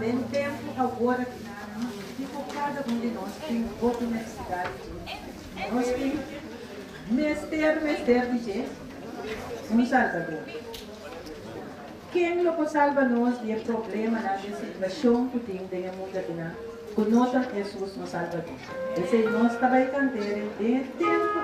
Den tempu awor aki ku kada un di nos tin hopi nesesidat di dje. Nos tin mester di dje, un Salbador. Ken lo por salba nos di e problemanan, di e situashon ku tin den e mundu akinan, ku no ta Hesus nos Salbador? P'esei nos ta bai kant'é den e tempu.